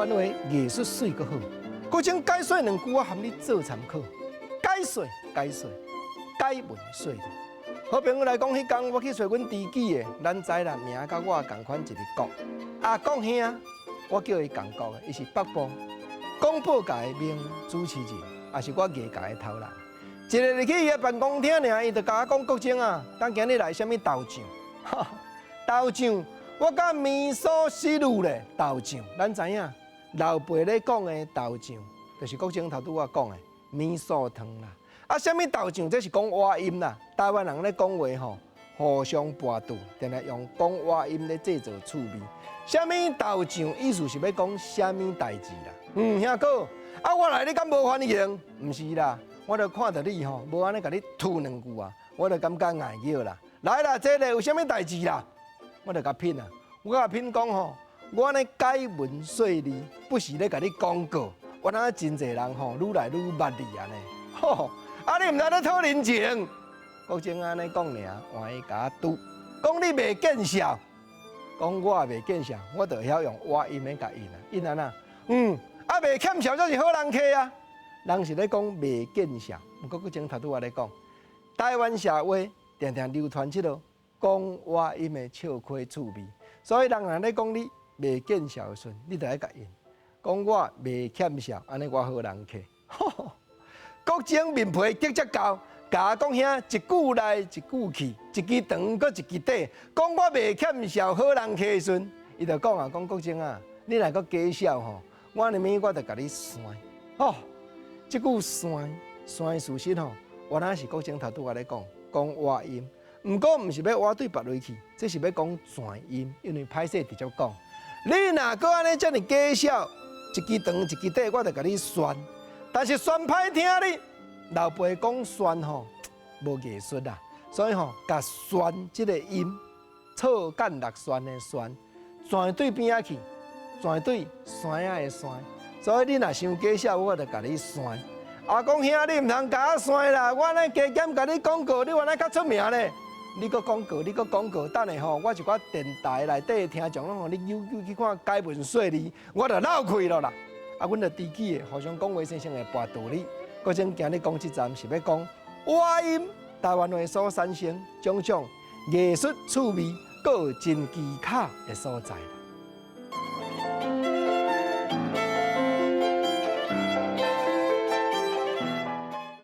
灣話藝術媠閣好。國政解說兩句，我含你做參考。解說解說解文說字。好朋友來講，彼工我去揣阮知己的，咱知啦，名佮我仝款一个國。阿國兄，我叫伊仝國的，伊是北部廣播界的名主持人，也是我藝界的頭人。一日入去伊的辦公廳爾，伊就共我講國政啊，咱今日來啥物豆醬？豆醬，我佮味噌汁咧豆醬，咱知影老輩咧講的豆醬，就是國政頭拄仔講的味噌湯啦。啊，啥物豆醬？這是講倚音啦。台灣人咧講話吼，互相跋扈，定定用講倚音咧製造趣味。啥物豆醬？意思是欲講啥物代誌啦？嗯，兄哥，啊，我來你敢無歡迎？毋是啦，我就看著你吼，無按呢共你吐兩句啊，我就感覺礙叫啦。來啦，這個有啥物代誌啦？我就共品啊，我共品講吼，我按呢解文說字，不是咧共你廣告，原來真濟人吼，愈來愈捌你按呢。吼，啊你毋知咧討人情，國政按呢講爾，換伊共我拄，講你袂見笑，講我袂見笑，我就會曉用倚音來共應啊，應按怎？嗯，啊袂欠笑才是好人客啊。人是咧講袂見笑，毋過國政頭拄仔咧講，台灣社會定定流傳這个講倚音的笑詼趣味，所以人若咧講你袂見笑的時陣，你就愛共應，講我袂欠笑，按呢我好人客。國政面皮激遮厚，共我講兄一句來一句去，一支長閣一支短，講我袂欠笑好人客的時陣，伊就講啊，講國政啊，你若閣假笑吼，我按呢我就共你扇。吼，這句扇扇事實吼，原來是國政頭拄仔咧講，講倚音，毋過毋是欲倚對別位去，這是欲講轉音，因為歹勢直接講。你若閣按呢遮爾假笑，一支長一支短，我就共你旋。但是旋歹聽哩，老輩講旋吼無藝術啦，所以吼共旋這个音，錯間六旋的旋，轉對邊仔去，轉對山仔的山。所以你若傷假笑，我就共你旋。阿公兄，你毋通共我旋啦！我按呢加減共你廣告，你原來較出名咧。你閣廣告，你閣廣告，等下吼，我一寡電台內底的聽眾攏予你扭扭去看解文說字，我就鬧開了啦。啊，阮就知己的互相講話，生生會跋道理。國政今日講這站是欲講倚音，台灣話所產生種種藝術趣味，閣有真技巧的所在。